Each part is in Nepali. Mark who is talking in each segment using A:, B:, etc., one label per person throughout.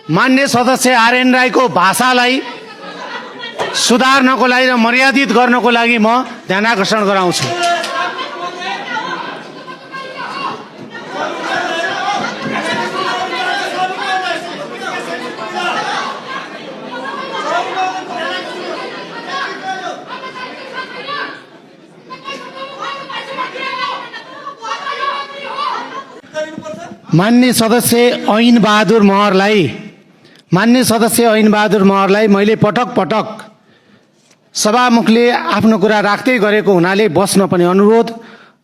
A: मान्य सदस्य आरएन राईको भाषालाई सुधार्नको लागि र मर्यादित गर्नको लागि म ध्यानाकर्षण गराउँछु। मान्य सदस्य ऐन बहादुर महरलाई मैले पटक पटक सभामुखले आफ्नो कुरा राख्दै गरेको हुनाले बस्न पनि अनुरोध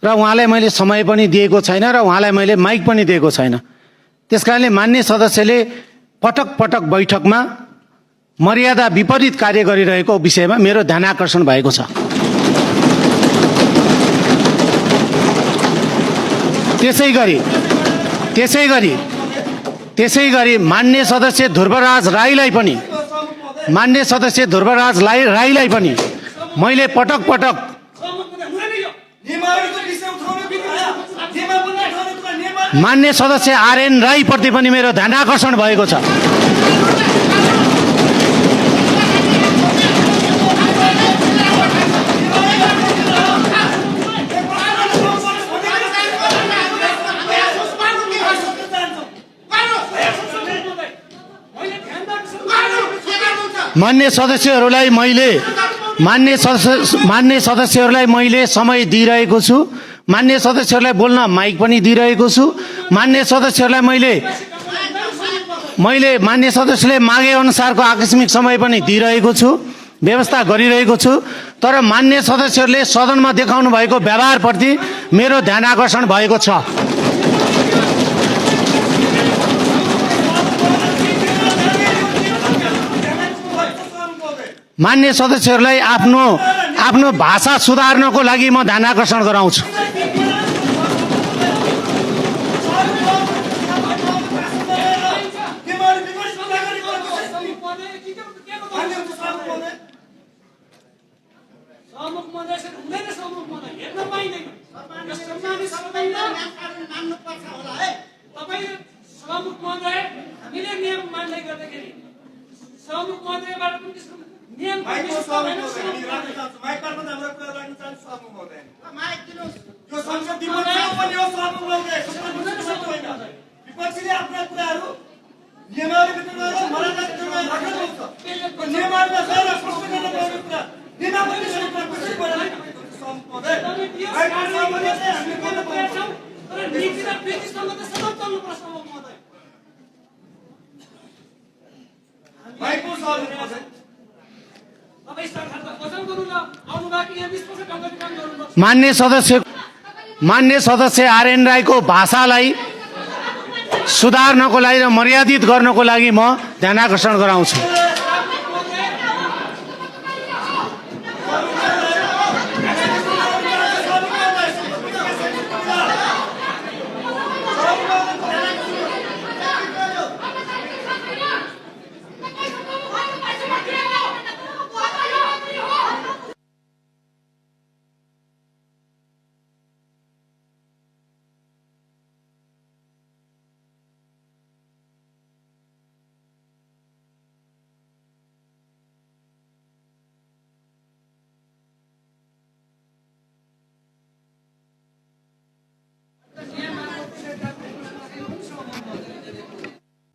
A: र उहाँलाई मैले समय पनि दिएको छैन र उहाँलाई मैले माइक पनि दिएको छैन। त्यसकारणले मान्य सदस्यले पटक पटक बैठकमा मर्यादा विपरीत कार्य गरिरहेको विषयमा मेरो ध्यानाकर्षण भएको छ। त्यसै गरी मान्य सदस्य ध्रुवराज राईलाई पनि मैले पटक पटक मान्य सदस्य आरएन राई प्रति पनि मेरो ध्यानाकर्षण भएको छ। मान्य सदस्यहरूलाई मैले समय दिइरहेको छु। मान्य सदस्यहरूलाई बोल्न माइक पनि दिइरहेको छु। मान्य सदस्यहरूलाई मैले मान्य सदस्यले मागे अनुसारको आकस्मिक समय पनि दिइरहेको छु, व्यवस्था गरिरहेको छु। तर मान्य सदस्यहरूले सदनमा देखाउनु भएको व्यवहारप्रति मेरो ध्यानाकर्षण भएको छ। मान्य सदस्यहरूलाई आफ्नो भाषा सुधार्नको लागि म ध्यानाकर्षण गराउँछु। मान्य सदस्य आरएन राईको भाषालाई सुधार्नको लागि र मर्यादित गर्नको लागि म ध्यानाकर्षण गराउँछु।